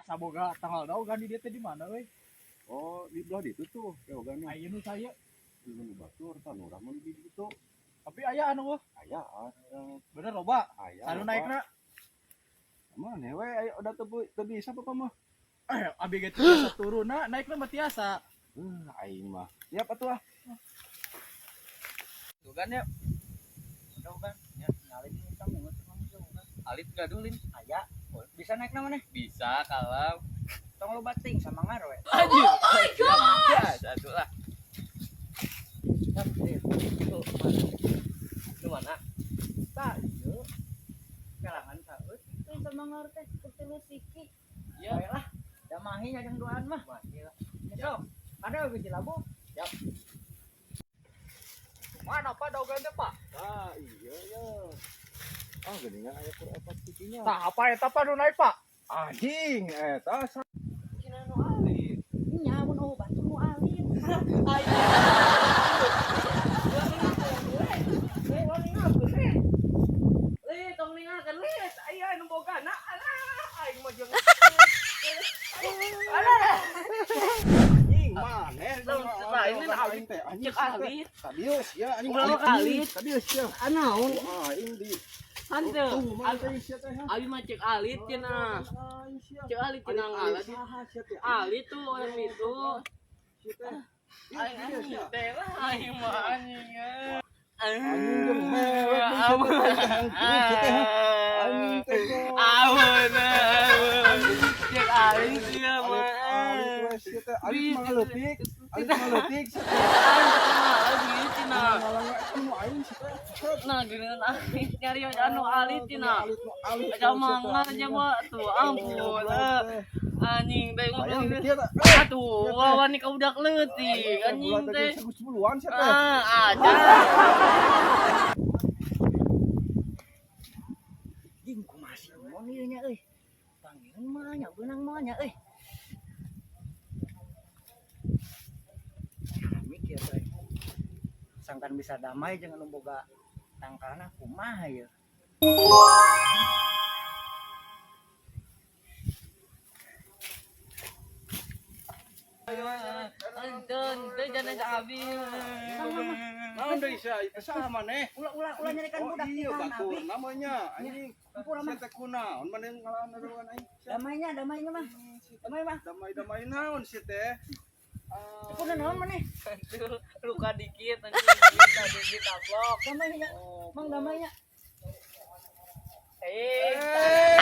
Asa boga tanggal daogan di dieu teh di mana euy? Oh, di belah ditu tuh, daoganna. Aya nu saya. Nu batur tah nu urang mah di ditu. Tapi aya anu wah. Aya, Bener loba. Aya. Anu naikna. Mana we aya udah teu bisa bapak mah. Eh, abi ge teu tiasa turunna, naikna mah tiasa. Aing mah. Siap atuh ah. Tuh kan ya. Daogan. Ya. Ngalit ini kamu nggak Alit gaduh lin. Aya. Bisa naik nama nih? Bisa kalau Tong lo bating sama ngaro ya. Anjir. Oh my god. Ya, satu lah. Tuh, mana? Lu mana? Tak, iya. Kalangan saeut itu sama ngaro teh ketilu siki. Ya. Bae lah. Damahi jeung duaan mah. Mahi lah. Ya, sok. Ada bisi labu. Yap. Mana Pak daogan teh, Pak? Ah, iya ya. Ah, geuningan aya kur opat kikinya. Tah apa eta Pak nu naik, Pak? Anjing eta Cina nu alit. Nya mun oh batu nu alit. Li, tong ningalkeun li, aya nu bogana. Alah, aing mah jeung. anjing maneh. Lain aing teh anjing. Cek alit. Kadieu sia anjing. Ulah alit. Kadieu sia. Anaon? Aing di Hanteu. Tuh, mana teh sia teh. Abi mah cek alit cenah. Aing sia. Cek alit cenah ngalah. Saha sia teh? Alit tuh orang itu. Sia teh. Aing anjing teh lah aing mah anjing. Anjing jeung mewek sia teh. Anjing teh. Amun, amun. Cek alit sia mah. Alit we sia teh. Alit mah leutik. Alit mah leutik sia teh. Aing cenah. Ngalang anu aing sia teh. Nah, geuneun alit nyari anu alit cenah. Alit nu alit. Aja mangan aja mah tuh ampun. Anjing teh Bayang ngomong dia teh. Atuh, wawan nih kaudak leutik anjing teh. Sepuluhan sia teh. Ah, aja. Jing kumaha si Emon ieu nya euy. Panggilan mah nya beunang mah nya euy. Mikir euy. Sangkan bisa damai jeung anu boga tangkalna kumaha ieu. Enten, teu jangan abi. Naon deui sia? Saha maneh? Ulah ulah ulah nyerikan Oh budak iya tinggal batur abi. namanya anjing. Hampura mah. Sia teh kunaon maneh ngalahan darogan aing. Damainya, damainya mah. Damai mah. Damai-damai naon sia teh? Ah, Kudu naon maneh? Tuh, luka dikit anjing tadi ditaplok. Damainya. Mang damainya. Eh, Eh.